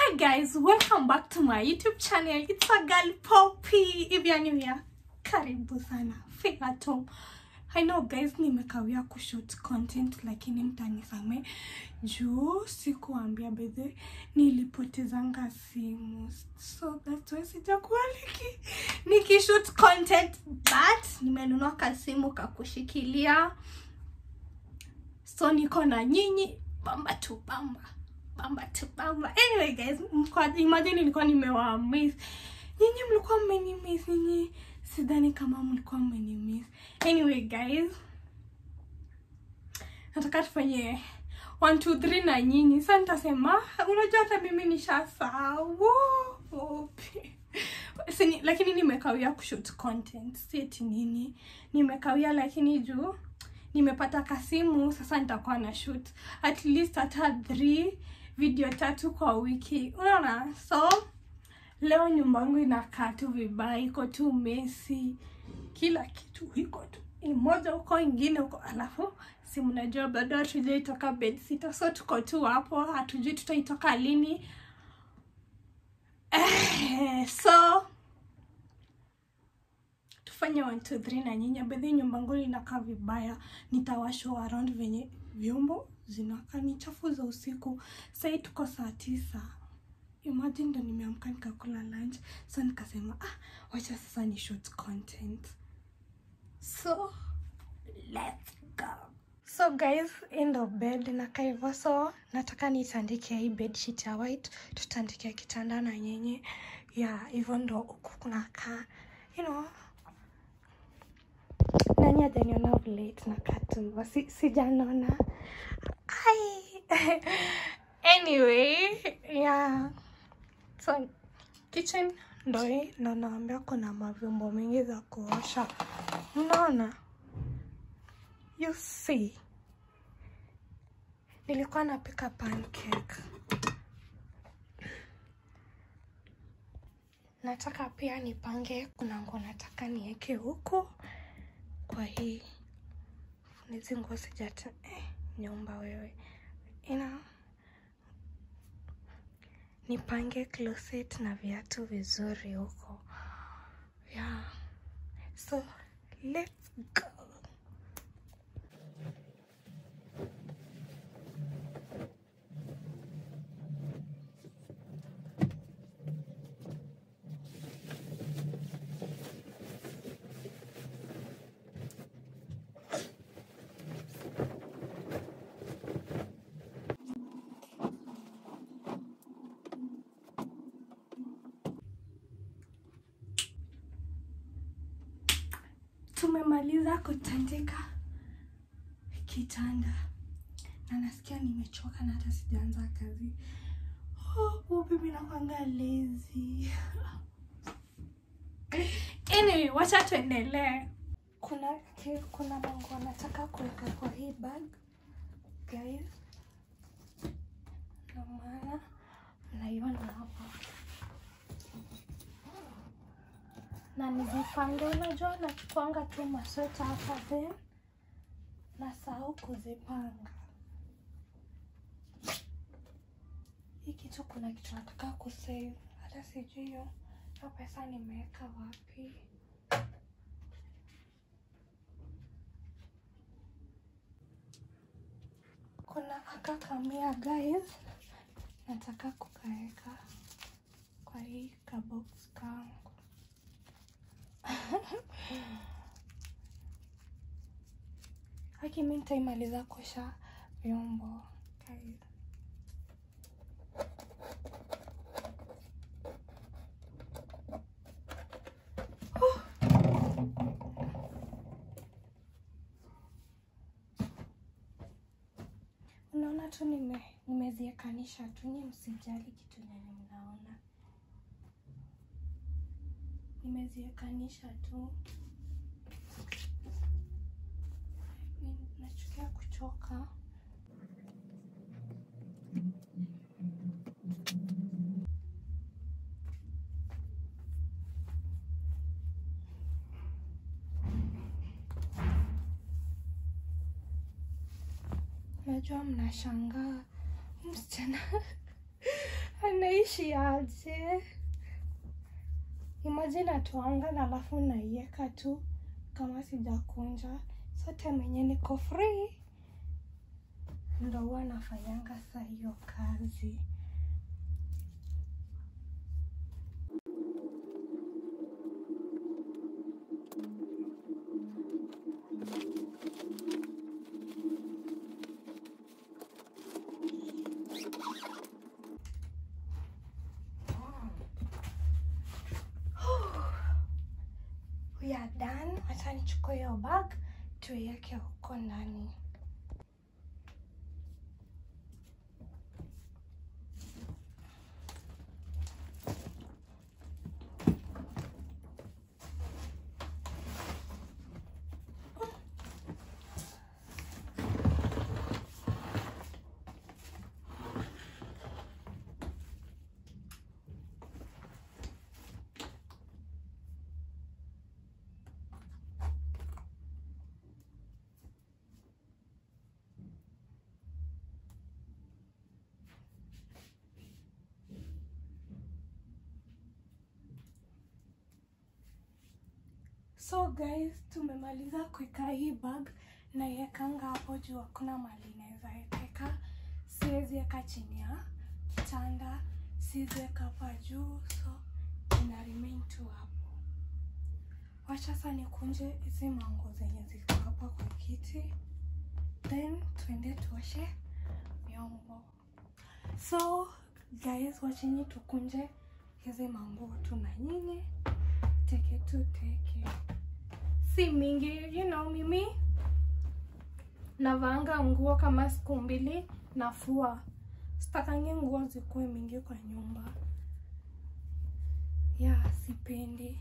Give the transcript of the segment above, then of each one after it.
Hi guys, welcome back to my YouTube channel. It's a girl Poppy. If you are new here, karibu sana. Feel at home. I know guys, nimekawia kushoot content lakini mtanisame juu sikuambia bedhe nilipotezanga simu. So that's why sijakuwa nikishoot content, but nimenunua kasimu kakushikilia. So niko na nyinyi bamba tu bamba. Bamba tu bamba. Anyway guys, imagine nilikuwa nimewa miss. Nyinyi mlikuwa mmenimiss, nyinyi sidhani kama mlikuwa mmenimiss. Anyway guys, nataka tufanye 1 2 3 na nyinyi. Sasa nitasema, unajua hata mimi nishasahau. Lakini nimekawia kushoot content. Si eti nini. Nimekawia lakini juu nimepata kasimu, sasa nitakuwa na shoot at least hata 3 video 3 kwa wiki. Unaona? So leo nyumba yangu inakaa tu vibaya, iko tu messy. Kila kitu iko tu moja huko ingine huko, alafu si mnajua bado hatujaitoka bed sitter, so tuko tu hapo, hatujui tutaitoka lini. So tufanye 1 2 3 na nyinyi. Bedhi nyumba yangu inakaa vibaya, nitawashow around venye vyombo zinakaa ni chafu za usiku. Sasa tuko saa 9. Imagine ndo nimeamka nikakula lunch, so nikasema wacha sasa ni shoot content. So let's go. So guys, end of bed nakaa hivyo, so nataka nitandike hii bed sheet ya white, tutandike kitanda na nyinyi. Yeah, hivyo ndo huku kunakaa, you know. Nani hajaniona of late na katumbo, sijanona. Ai. Anyway, yeah. So kitchen ndo hii, na naambia kuna mavyombo mingi za kuosha. Unaona? You see. Nilikuwa napika pancake. Nataka pia nipange, kuna nguo nataka niweke huku kwa hii. Hizi nguo sijata nyumba wewe. Ina nipange closet na viatu vizuri huko. Yeah. So let's go. Tumemaliza kutandika kitanda na nasikia nimechoka na hata sijaanza kazi. Oh, bibi nakuanga lazy. Anyway, wacha tuendelee. Kuna manguo nataka kuweka kwa hii bag guys, na maana mnaiona hapa. Na nizipange, unajua nachukuanga tu masweta hapa then nasahau kuzipanga. Hii kitu kuna kitu nataka kusave, hata sijui hiyo pesa nimeweka wapi. Kuna akakamia guys, nataka kukaeka kwa hii kabox kangu. Haki mimi nitaimaliza kuosha vyombo guys. Unaona tu nimeziekanisha tu, ni msijali kitu nyenye mnaona. Nimeziekanisha tu. Nachukia kuchoka. Najua mnashangaa msichana Wanaishi aje? Imagine natuanga na alafu naiweka tu kama sijakunja. So time yenye niko free ndo huwa nafanyanga saa hiyo kazi. We are done. Acha nichukue hiyo bag tuiweke huko ndani. So guys, tumemaliza kuweka hii bag na iwekanga hapo juu, hakuna mahali naweza weka. Siwezi weka chini ya kitanda, siwezi weka hapa juu, so ina remain tu hapo. Wacha sasa nikunje hizi manguo zenye ziko hapa kwa kiti, then tuende tuoshe vyombo. So guys, wacheni tukunje hizi manguo tuna nyinyi. Teke tu teke. Si mingi, you know, mimi navaanga nguo kama siku mbili nafua. Sitakangi nguo zikuwe mingi kwa nyumba. Yeah, sipendi.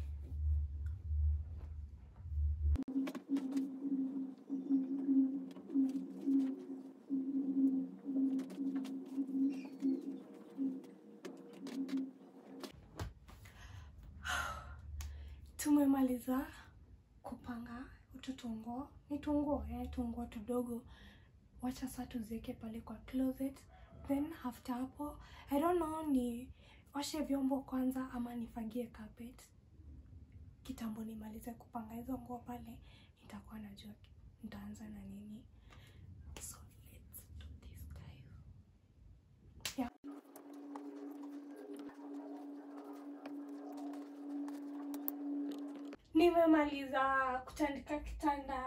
Tumemaliza kupanga ututungo, ni tungo, tungo tudogo. Wacha sasa tuziweke pale kwa closet. Then after hapo, I don't know ni oshe vyombo kwanza ama nifagie carpet. Kitambo nimalize kupanga hizo nguo pale, nitakuwa najua nitaanza na nini. So let's do this guys. Yeah. Nimemaliza kutandika kitanda,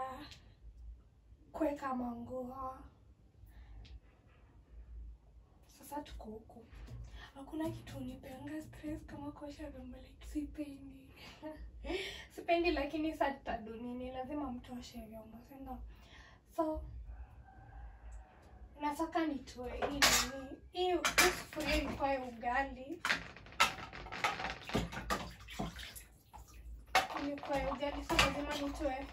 kuweka manguo. Sasa tuko huku. Hakuna kitu unipeanga stress kama kuosha vyombo, like sipendi. Sipendi, lakini sasa tutadu nini? Lazima mtu oshe vyombo, si ndio? So nataka nitoe hii nini? Hii sufuria ilikuwa ya ugali. Ilikuwa ya ugali, so lazima nitoe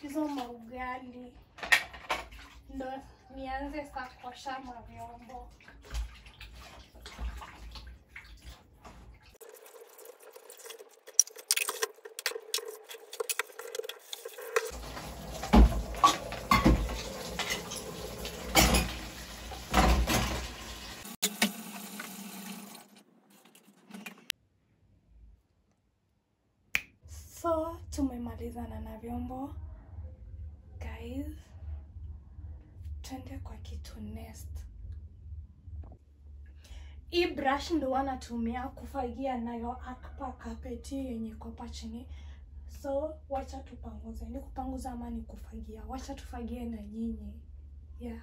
hizo maugali ndo nianze sasa kuosha mavyombo. So tumemalizana na vyombo guys, twende kwa kitu next. Hii brush ndo wanatumia kufagia nayo hapa carpet yenye iko hapa chini. So wacha tupanguze, ni kupanguza ama ni kufagia? Wacha tufagie na nyinyi. Yeah.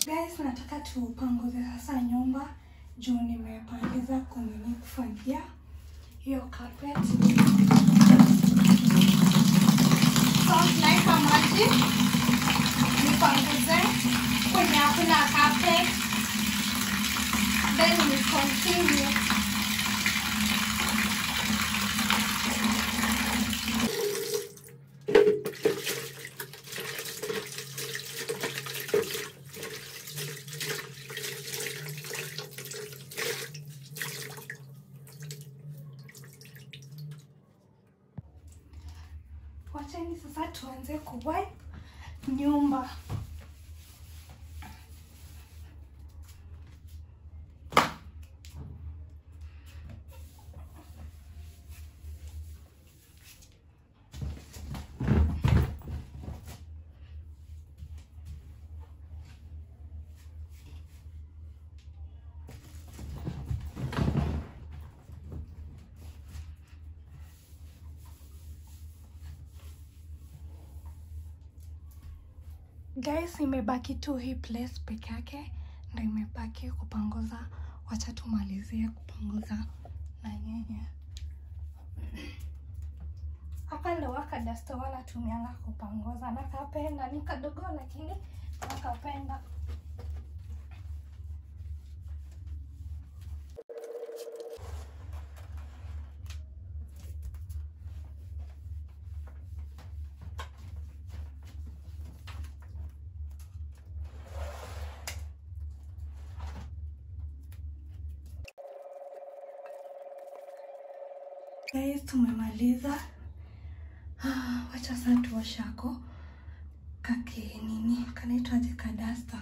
Guys, nataka tupanguze sasa nyumba juu nimepangiza kunini kufagia hiyo carpet. So naeka maji nipanguze kwenye hakuna carpet. Then we continue. Wacheni sasa tuanze kuwipe nyumba. Guys, imebaki tu hii place peke yake ndio imebaki kupanguza. Wacha tumalizie kupanguza na nyenye. Hapa ndo wakadasto wanatumianga kupanguza, nakapenda, ni kadogo lakini nakapenda. Guys, tumemaliza. Wacha sasa tuoshe ako kake nini kanaitwaje, kadasta.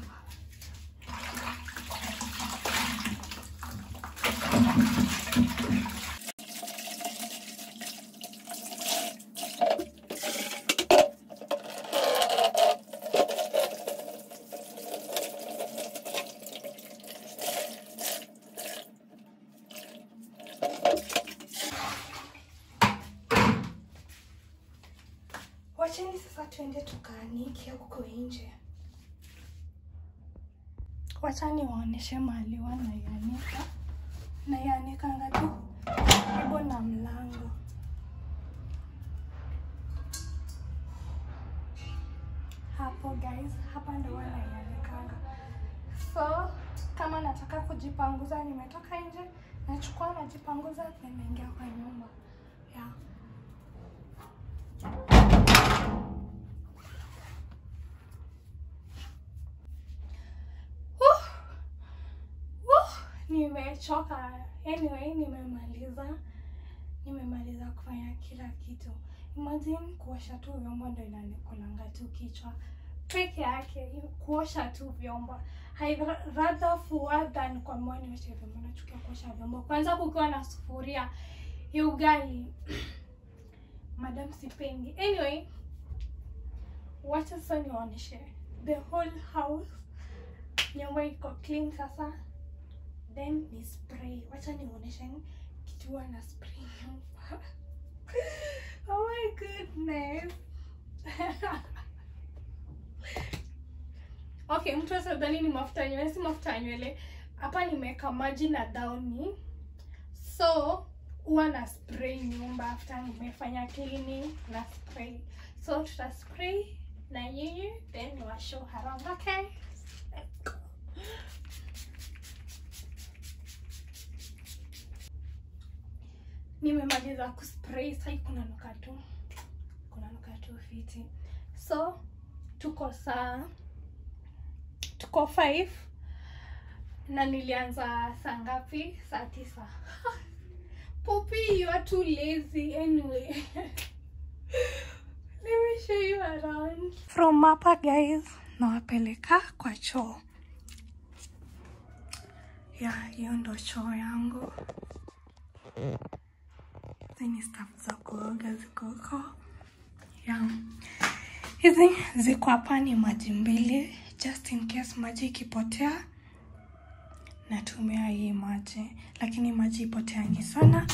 Wacheni sasa tuende tukaanike huko nje. Wacha niwaoneshe mahali wanaianika. Naianikanga tu karibu na mlango. Hapo guys, hapa ndo wanaianikanga. So kama nataka kujipanguza, nimetoka nje, nachukua najipanguza, then naingia kwa nyumba. Yeah. Nimechoka. Anyway, nimemaliza kufanya kila kitu. Imagine kuosha tu vyombo ndio inanikulanga tu kichwa peke yake. Kuosha tu vyombo, I rather fua than kwa mwani nioshe vyombo. Nachukia kuosha vyombo, kwanza kukiwa na sufuria ya ugali. Madam sipendi. Anyway, wacha sasa niwaoneshe the whole house. Nyumba iko clean sasa. Then ni spray. Wacha niwaoneshe kitu na spray nyumba. Oh my goodness. Okay, mtu asadhani ni mafuta nywele, si mafuta nywele. Hapa nimeweka maji na downy. So huwa na spray nyumba after nimefanya cleaning na spray. So tuta spray na nyinyi then wa show around. Okay, let's go. Nimemaliza kuspray, sasa kuna nuka tu fiti. So tuko saa, tuko 5 na nilianza saa ngapi? Saa 9. Poppy, you are too lazy. Anyway, let me show you around. From hapa guys, nawapeleka kwa choo. Yeah, hiyo ndo choo yangu. Hizi ni staff za kuoga ziko huko. Yeah. Hizi ziko hapa ni maji mbili, just in case maji ikipotea natumia hii maji, lakini maji ipoteangi sana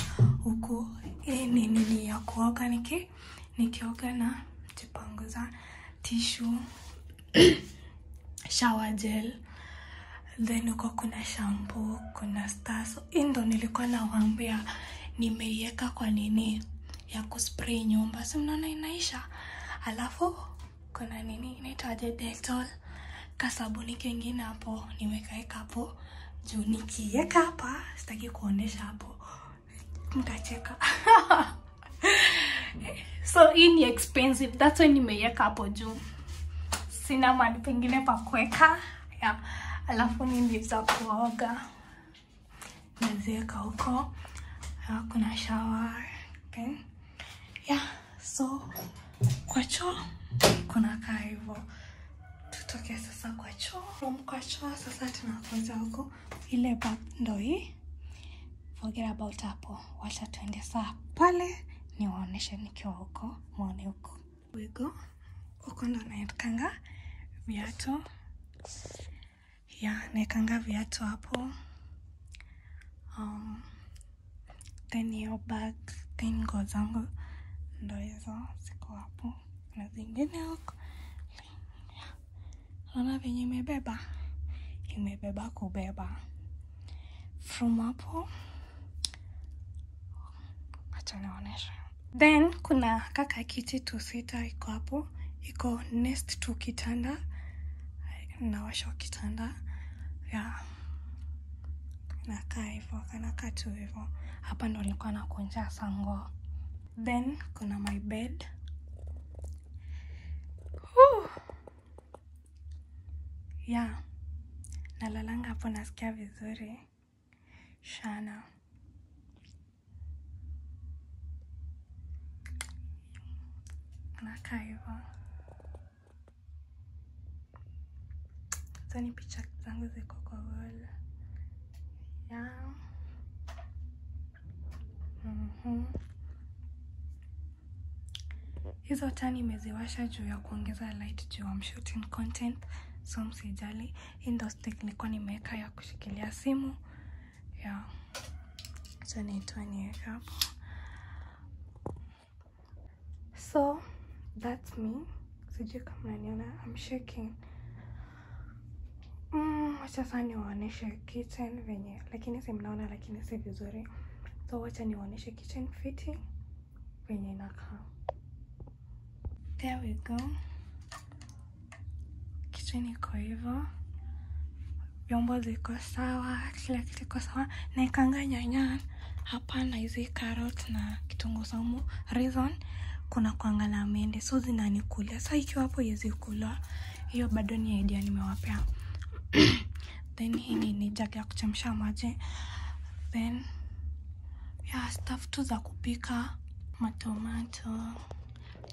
huku. Hii ni nini ya kuoga, nikioga na jipanguza, tissue, shower gel, then huko kuna shampoo, kuna stars. Hii ndo nilikuwa nawaambia nimeiweka kwa nini ya kuspray nyumba, si mnaona inaisha. Alafu kuna nini inaitwaje, Dettol, kasabuni kingine hapo nimekaeka hapo Juu nikiweka hapa sitaki kuonesha hapo, mtacheka. So hii ni expensive, that's why nimeiweka hapo juu. Sina mahali pengine pa kuweka. Yeah. Alafu ni za kuoga naziweka huko. Kuna shower. Okay. Yeah, so kwa choo kuna kaa hivyo. Tutoke sasa kwa choo. From kwa choo sasa tunakuja huko. Ile bath ndo hii. Forget about hapo. Wacha tuende saa pale niwaoneshe nikiwa huko. Muone huko. We go. Huko ndo naekanga viatu. Yeah, naekanga viatu hapo. Then hiyo bag, then nguo zangu ndo hizo ziko hapo. Na zingine huko. Yeah. Naona venye imebeba. Imebeba kubeba. From hapo acha niwaoneshe. Then kuna kaka kiti tu sita iko hapo. Iko next to kitanda. Nawasha kitanda. Yeah. Nakaa hivyo, kanakaa tu hivyo. Hapa ndo nilikuwa nakunja sango. Then kuna my bed. Yeah. Nalalanga hapo nasikia vizuri. Shana. Nakaa hivyo. Zani picha zangu ziko kwa wall. Yeah. Hizo taa nimeziwasha juu ya kuongeza light juu I'm shooting content, so msijali. Hii ndo stick nilikuwa nimeweka ya kushikilia simu. Yeah. So naitoa niweke hapo. So that's me. Sijui kama mnaniona, I'm shaking. Wacha sasa niwaoneshe kitchen venye, lakini si mnaona, lakini si vizuri. So wacha niwaoneshe kitchen fitting venye inakaa. There we go. Kitchen iko hivyo. Vyombo ziko sawa, kila kitu iko sawa. Naekanga nyanya hapa na hizi carrot na kitunguu saumu. Reason kuna kuanga na mende, so zinanikulia. Sasa ikiwa hapo iwezi kula. Hiyo bado ni idea nimewapea. Then hii ni jug ya kuchemsha maji. Then yeah, stuff tu za kupika, matomato,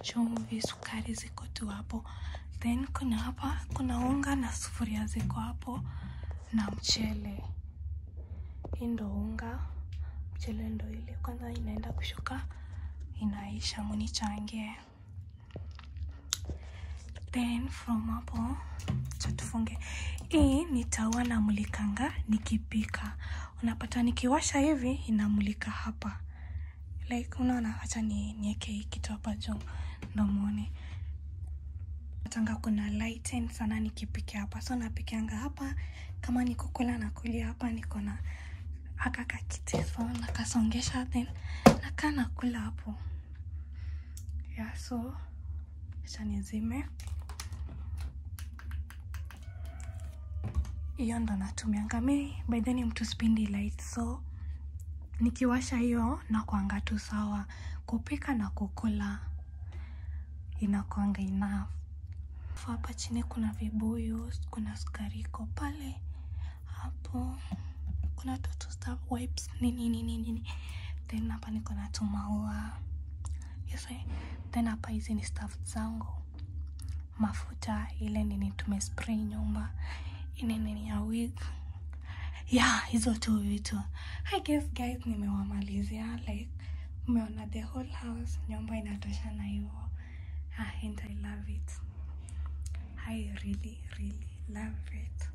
chumvi, sukari ziko tu hapo. Then kuna hapa kuna unga na sufuria ziko hapo na mchele. Hii ndo unga, mchele ndo ile kwanza inaenda kushuka inaisha, mnichangie. Then from hapo tufunge. Hii nitawa na mulikanga nikipika. Unapata nikiwasha hivi inamulika hapa. Like unaona, acha niweke hii kitu hapa juu ndo muone. Natanga kuna lighten sana nikipikia hapa. So napikianga hapa, kama niko kula na kulia hapa niko na aka kakiti, so nakasongesha then nakaa nakula hapo. Yeah, so acha nizime. Hiyo ndo natumianga mi. By then mtu sipendi light, so nikiwasha hiyo na kuanga tu sawa. Kupika na kukula inakuanga enough. Hapa chini kuna vibuyu, kuna sukari iko pale hapo, kuna toto stuff, wipes, nini nini nini. Then hapa niko na tumaua. Yes, then hapa hizi ni stuff zangu, mafuta ile nini tumespray nyumba, ile nini ya wig. Yeah, hizo tu vitu. I guess guys nimewamalizia, like umeona the whole house, nyumba inatosha na hivyo. And I love it. I really really love it.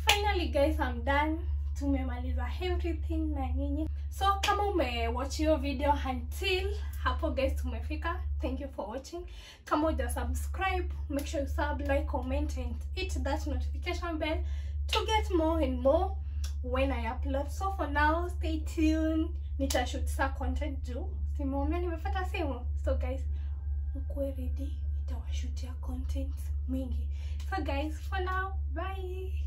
Finally guys, I'm done. Tumemaliza everything na nyinyi. So kama umewatch hiyo video until hapo guys tumefika, thank you for watching. Kama uja subscribe, make sure you sub, like, comment and hit that notification bell to get more and more when I upload. So for now, stay tuned. Nitashoot sa content juu simuone nimefuata simu. So guys, mkuwe ready, nitawashutia content mingi. So guys, for now, bye.